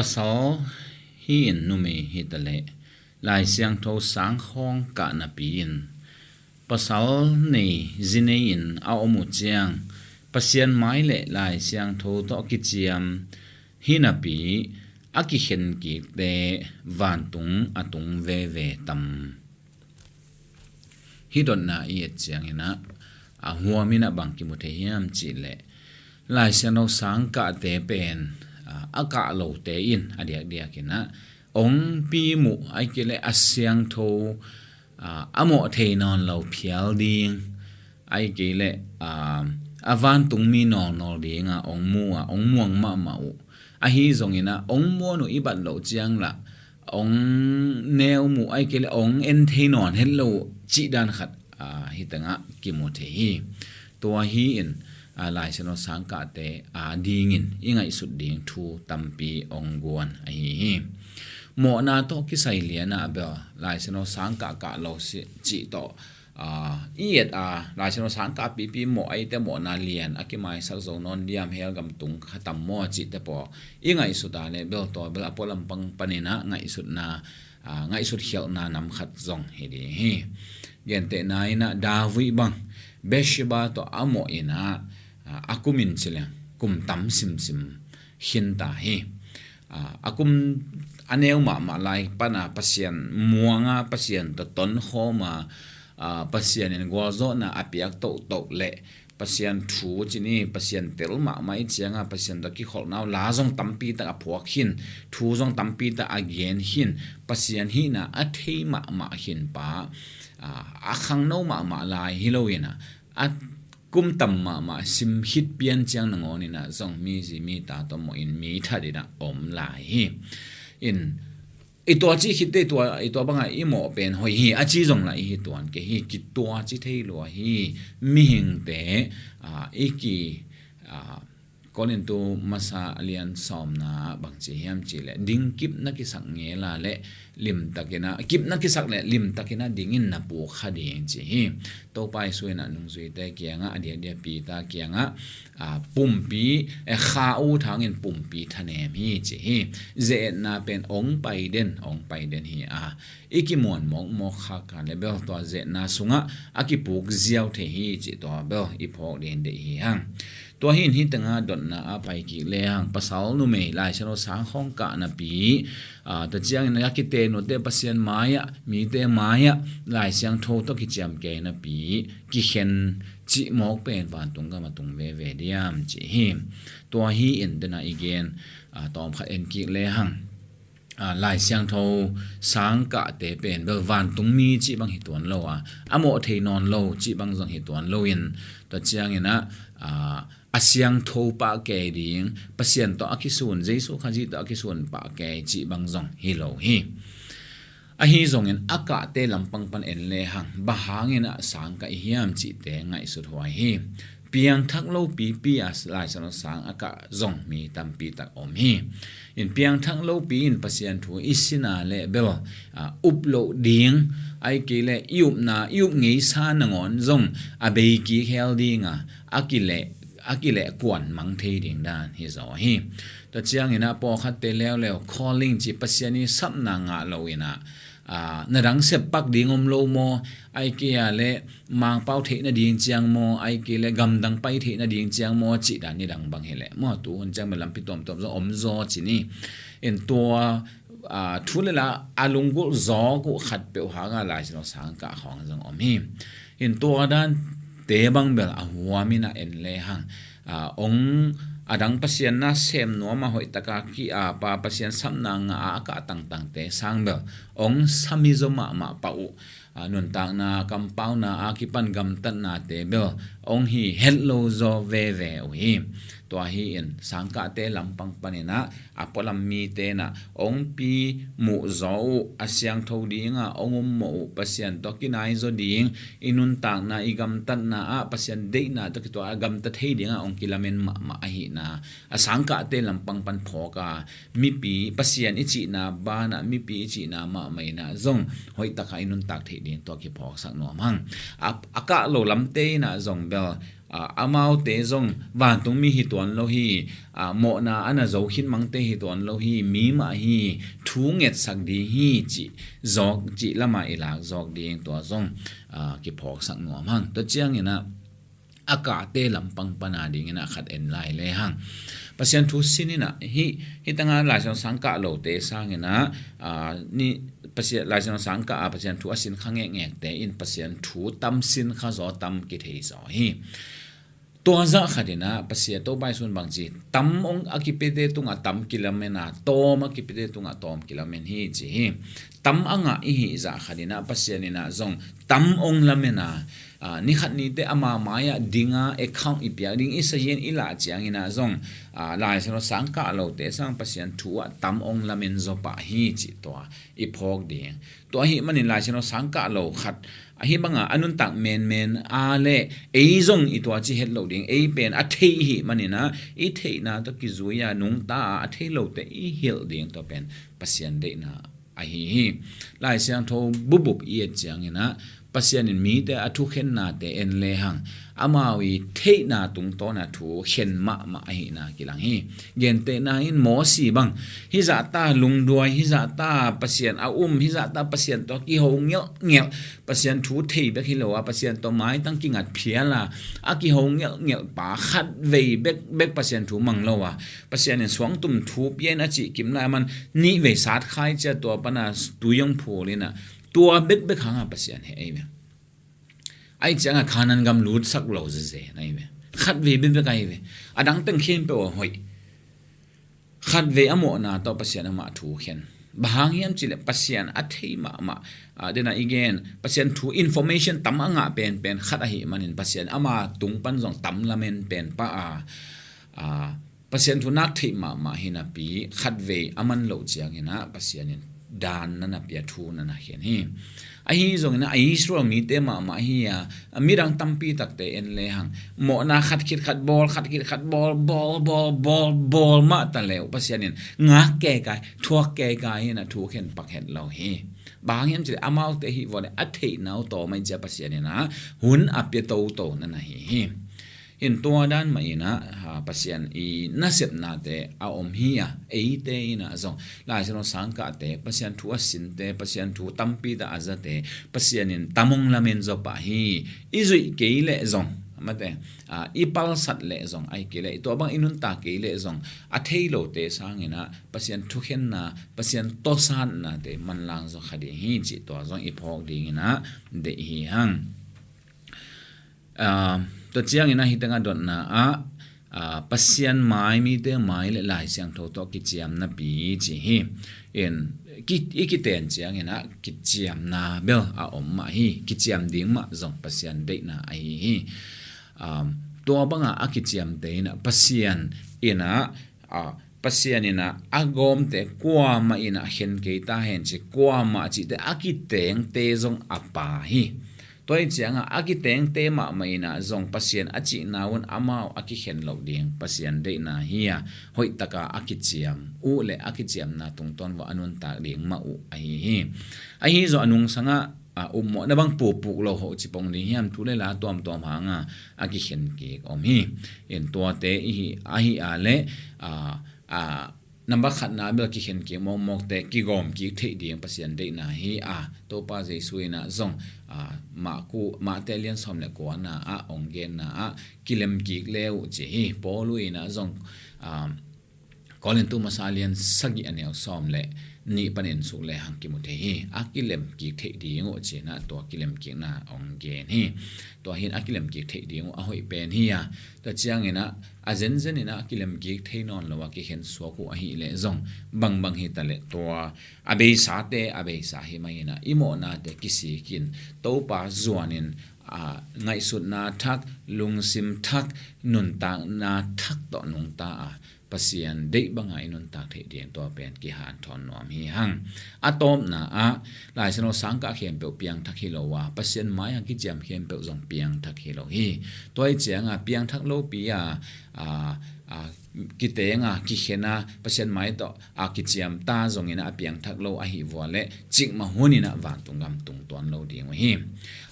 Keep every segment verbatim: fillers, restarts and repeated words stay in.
Pasal hi in numei hi ta leh Lai Siangtho sang khawng kah napi in, pasal nei zi nei in a om uh ciang Pasian mai le Lai Siangtho tawh kiciam hi napi a kikhen kikte vantung a tung veve tam? Hih dotna i et ciangin ah, a huam in ah bang kimu thei hiam cih leh, Lai Siangtho sang kahte pen, a, a kah lote in a diakdiak in ah ong pi muh, ahih kei leh a siangtho, a, a mawh thei nawn lo phial ding, ahih kei leh, a, a vantungmi nawlnawl ding a ong mu a, ong muang mahmah uh. Ahi zongin ah ong muan uh i bat loh ciang lah ong neu muh, ahih kei leh ong en thei nawn het lo uh cih dan khat, a, hih tengah kimu thei hi. Tua hi in, a, Lai Siangtho sang kahte a dingin i ngaihsut ding thu tampi ong guan ahi hi. Mawhna tawh kisai lian ah bel Lai Siangtho sang kah kah lo si cih tawh, a, i et a, Lai Siangtho sang kah pipi mawh, eite mawhna lian a kimaisak zo nawn diam, hell gam tung kha tam maw cihte pawl i ngaihsut a leh bel tua bel a pualam pang panin ah ngaihsutna, a, ngaihsut khialhna nam khat zong hi ding hi. Gentehna in ah David bang Bathsheba tawh a mawh in ah, a, a kum in ci leng kum tam simsim khin ta hi. A, a kum a neu mahmah lai pan a Pasian muang a, Pasian tawh tonkhawm a, a, Pasian in gualzawhna a piak tohtoh leh Pasian thu ci ni, Pasian tel mahmah i ciang a Pasian tawh kikholhna uh la zong tampi tak a phuak khin, thu zong tampi tak a gen khin, Pasian hihna a thei mahmah khin pa, a, a khangno mahmah lai hi lo in ah, a kum tam mahmah sim khit pian ciang nangawn in ah zong mi zi mi ta tawh mawh in mi that in ah om lai hi. In, i tua ci khit teh i tua, i tua bang a i mawh pen hoih hi a ci zong lah i hi tuan kei hi, kituaci thei lua hi. Mihingte, a, i ki, a, Korintu masa a lian sawmna bang ci hiam cih leh, ding kip na kisak ngel a leh limtak in ah, kip na kisak leh limtak in ah ding in na puk kha ding ci hi. Topa Jesu in ah nungzuite kiangah, a diakdiak Peter kiangah, a, pumpi, e, kha ut hangin pumpi thanem hi ci hi. Ze-etna pen ong pai den, ong pai den hi a, i kimuan mawkmawk khak a leh bel tua ze-etna sungah a kipuk ziau thei hi cih tua bel i phawk ding deih hi hang. Tua hi in hih tengah dotna a pai kik lehang, pasal numei Lai Siangtho sang khawng kah napi, a, tua ciangin a kiten uh teh Pasian mai-ah, mite mai-ah Lai Siangtho tawh kiciam kei napi kikhen cih mawk pen vantung gam a tung veve diam cih hi. Tua hi in dena i gen, a, tawm khat en kik lehang, a, Lai Siangtho sang kahte pen bel vantungmi cih bang hi tuan lo a, a mawh thei nawn lo cih bang zong hi tuan lo in, tua ciangin ah, a, a siangtho pah kei ding, Pasian tawh a kisun, Jesu Khazih tawh a kisun pah kei cih bang zong hi lo hi. Ahi zongin a kahte lampang pan en lehang, bang hangin ah sang kah i hiam cihte ngaihsut huai hi. Piangthak lo pipi a Lai Siangtho sang a kah zong mi tampi tak om hi. In piangthak lopi in Pasian thu i sin a leh bel, a, up loh ding, ahih kei leh i upna, i up ngeisa nangawn zong a bei kik hel ding a, a kileh, a kileh kuan mang thei ding dan hi zaw hi. Tua ciangin ah pawlkhatte leuleu calling ci, Pasian i sapna ngah lo in ah, a, na dang sep pak ding om lo maw, ahih kei a leh Mangpau theih nading ciang maw, ahih kei leh gamdang pai theih nading ciang maw, cih dan ni dang bang hi leh maw, tu hun ciang bel lampi tuamtuam zong om zaw ci ni. In tua, a, thu le la a lunggulh zawk uh khatpeuh hang a Lai Siangtho sang kah khawng zong om hi. In tua dante bang bel a huam in ah en lehang, a, ong a dang Pasian na sem nuam a hoih taka ki-ap a, Pasian sapna ngah a a kah tangtangte sang bel ong sa mizaw mahmah pah uh, a, nuntakna kampauna a kipan gamtatnate bel ong hi het lo zaw veve uh hi. Tua hi in sang kahte lampang panin ah a pualam mite in ah ong pi muh zaw uh, a siangtho ding a ong um mawh uh, Pasian tawh kinai zaw ding, i nuntakna, i gamtatna ah Pasian deihna tawh kituak a gamta thei ding a ong kilamen mahmah ahihna, a sang kahte lampang pan phawk a, mipi, Pasian i cihna ban ah, mipi i cihna mahmah in ah zong hoih tak a i nuntak theih ding tua kiphawksak nuam hang. A, a kah lo lamte in ah zong bel, a, amaute zong vantungmi hi tuan lo hi, a, mawhna a na zo khin mangte hi tuan lo hi, mi mah hi, thu ngetsak ding hi cih zawk, cih lamah i lak zawk ding tua zong, a, kiphawksak nuam hang. Tua ciangin ah a kahte lampang pana dingin ah khat en lai le hang. Pasian thu sin in ah hih, hih tanga Laisiangtho sang kah lote sangin ah, a, ni, Pasian, Laisiangtho sang kah a Pasian thu a sin kha ngekngekte in Pasian thu tam sin kha zaw, tam kithei zaw hi. Tua zah khatin ah Pasian Topa Jesu in bang ci, tam hong a kipiate tungah tam kilamen a, tawm a kipiate tungah tawm kilamen hi ci hi. Tam a ngah i hih zah khatin ah Pasian in ah zong tam hong lamen a, a, ni khat nite ama mai-ah ding a, account i piak ding, i sayin i lah ciangin ah zong, a, Laisiangtho sang kah lote sang Pasian thu ah tam hong lamen zaw pah hi cih tua i phawk ding. Tua ahih manin Laisiangtho sang kah lo khat ahi banga a nuntak menmen a le ei zong i tua ci het loh ding, ei pen a thei i hih manin ah i theihna tawh kizui a nungta a, a thei lote i hilh ding, tua pen Pasian deihna ahi hi. Laisiangtho bubup i et ciangin ah Pasian in mite a thukhennate en le hang, amau i theihna tungtawn a thu khen mahmah ahihna kilang hi. Gentehna in Mosi bang, hih zahta lungduai, hih zahta Pasian a um, hih zahta Pasian tawh kiho ngelhngelh, Pasian thu thei bek hi lo a, Pasian tawh maitang kingat phial a, a kiho ngelhngelh pa, khat vei bek, bek Pasian thu mang lo a, Pasian in suangtum thu pia in a cih kim lai man, nih vei sat khai ciat tua pana tui hong phul in ah, tua bekbek hanga Pasian heh ahi ve. Ahi cianga Kanaan gam lutsak lo zeze na hi ve. Khat vei bekbek ahi ve. A dang teng khempeuh a hoih. Khat vei a mawhna tawh Pasian amah thu khen. Bang hang hiam cih leh Pasian a thei mahmah, a, dena i gen, Pasian thu information tam a ngah penpen khat ahih manin Pasian ama tung pan zong tam lamen pen pah a, a, Pasian thu nak theih mahmah hi napi, khat vei a man loh ciangin ah Pasian in daan na na pia, thu na na khen hi. Ahi zongin ah Israel mite mahmah hi a, midang tampi takte en le hang, mawhna khat khit khat bawl, khat khit khat bawl, bawl, bawl, bawl, bawl mah ta le uh Pasian in ngak keikai, thuak keikai hi in ah thu khen pak het lo hi. Bang hang hiam cih leh amaute hih vawh le a theihna uh tawm ahi ciang Pasian in ah hun a pia toto na na hi hi. In tua dan mah in ah, ha, Pasian i nasepnate a om hi a, eite in ah zong Laisiangtho sang kahte, Pasian thu a sinte, Pasian thu tampi ta a zate, Pasian in tam hong lamen zaw pah hi. I zuih kei leh zong, mate, a, i palsat leh zong, ahi kei leh tua bang i nuntak kei leh zong, a thei lote sangin ah Pasian thukhenna, Pasian tawsatnate manlang zaw kha ding hi cih tua zong i phawk dingin ah deih hi hang. Aa, tua ciangin ah hih tengah dotna ah, aa, Pasian mai, mite mai le Lai Siangtho tawh kiciamna pi ci hi. In, ki, i kiten ciangin ah kiciamna bel a om mah hi. Kiciam ding mah zong Pasian deihna ahi hi. Aa, tua bangah a kiciamte in ah Pasian in ah, a, Pasian in ah a gawmte kuamah in ah khen kei ta hen ci, kuamah cihte a kitengte zong a pa hi. Tua hi ciangah a kitengte mahmah in ah zong Pasian a cihna un amau a kikhen loh ding Pasian deihna hi a, hoihtaka a kiciam uh le a kiciamna tungtawn vawh a nuntak ding mah uh ahi hi. Ahi zong a nungsangah, a, upmawhna bang pupuk lo hoh ci pong ding hiam, thu le la tuamtuam hanga a kikhen kik om hi. In tuate i hi, ahi a le, a, a, number khatna bel kikhen kik mawkmawkte kigawm kik theih ding Pasian deihna hi a, Topa Jesu in ah zong, a, Marku, Mate lian sawm le kuana ah ong genna ah kilem kik le uh ci hi. Paul in ah zong, a, Korintu masa lian sagih a neu sawm le nih panin suk le hang kimu thei hi. A kilem kik theih ding uh ci in ah tua kilem kikna ong gen hi. Tua hin a kilem kik theih ding uh a hoih pen hi a. Tua ciangin ah a zenzen in ah a kilem kik thei nawn lo a kikhen suak uh ahih leh zong bangbang hi ta leh tua a beisate a beisa hi mah in ah i mawhnate kisik in Topa zuanin, a, ngaihsutna thak, lungsim thak, nuntakna thak tawh nungta a Pasian deih banga i nuntak theih ding tua pen kihanthawn nuam hi hang. A tawpna ah Lai Siangtho sangkah khempeuh piangthak hi lo a, Pasian mai-ah kiciam khempeuh zong piangthak hi lo hi. Tua hi cianga piangthak lopi a, a, a, kitenga, kikhena, Pasian mai tawh a kiciamta zongina a piangthak lo ahi vua le cikmah hunina vantung gam tung tuan lo ding uh hi.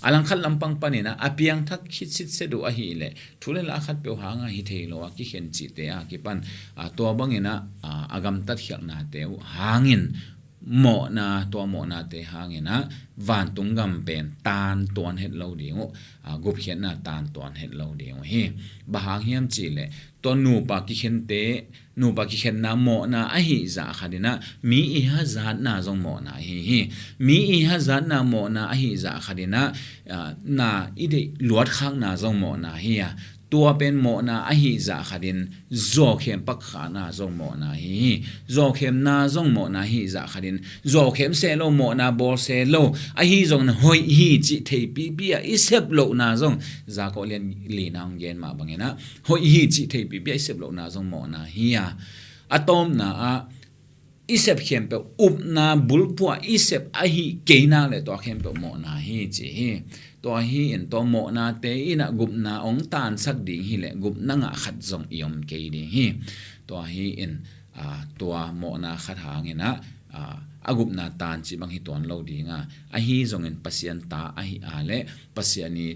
A langkhat lampang panina a piangthak khit sitset uh ahi le thu le la khat peuh hanga hi thei lo a kikhen cihte a kipan, a, tua bangina, a, a gamtat khialhnate uh hangin mawhna, tua mawhnate hangina vantung gam pen tan tuan het lo ding uh, a, gupkhiatna tan tuan het lo ding uh hi. Bang hang hiam cihleh tua nupa kikhente, nupa kikhenna mawhna ahi zah khatina mi i hazatna zong mawhna ahi hi. Mi i hazatna mawhna ahi zah khatina, a, na i deih luatkhakna zong mawhna hi a, tua pen mawhna ahi zah khatin zawkhem pakkhakna zong mawhna hi hi. Zawkhemna zong mawhna ahi zah khatin zawkhem se lo, mawhna bawl se lo, ahi zongin hoih hi cih thei pipi a i sep lohna zong, Jakob lian lina hong gen mah bangina hoih hi cih thei pipi a i sep lohna zong mawhna hi a, a tawpna ah i sep khempeuh upna bulphuh i sep ahi kei nak le tua khempeuh mawhna hi ci hi. Tua hi in tua mawhnate inah gupna hong tansak ding hi le gupna ngah khat zong i om kei ding hi. Tua hi in, a, tua mawhna khat hangina, a, a gupna tan cih bang hi tuan lo dinga, ahi zongin Pasian ta ahi a le Pasian i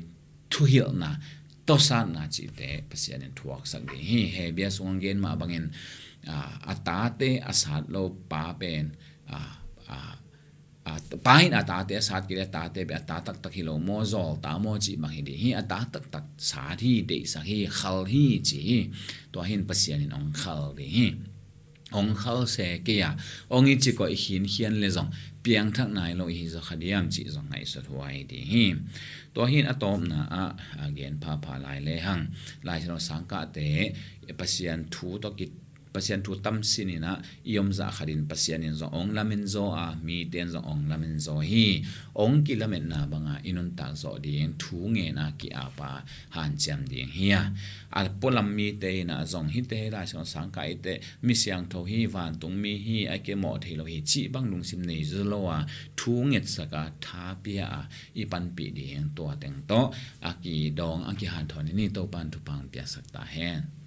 thuhilhna, tawsatna cihte Pasian in thuaksak ding hi. Hebru sung hong gen mah bangin, a, a tate a sat lo pa pen, a, a, a, pa in a tate a sat kei le a tate pen a ta taktak hi lo maw, zawlta maw cih bang hi ding hi. A ta taktak sat hi, deihsak hi, khal hi ci hi. Tua hi in Pasian in hong khal ding hi. Hong khal se kei a, hong i cikoih khinkhian le zong piangthak nai lo i hi zaw kha diam cih zong ngaihsut huai ding hi. Tua hi in a tawpna ah, a, gen phapha lai le hang, Lai Siangtho sangkahte Pasian thu tawh ki, Pasian thu tam sininah i om zah khatin Pasian in zong hong lamen zaw a, mite in zong hong lamen zaw hi. Hong kilametna banga i nuntak zawh ding thu ngen a ki-ap a hanciam ding hi a, a pualam mite inah zong hihte Lai Siangtho sangkah hihte mi siangtho hi, vantung mi hi, a kei mawh thei lo hi cih bang lungsim nei zaw lo a, thu ngetsak a, tha pia a i panpih ding tua teng tawh a kidawng, a kihanthawn i ni. Topan thupha hong piaksak ta hen.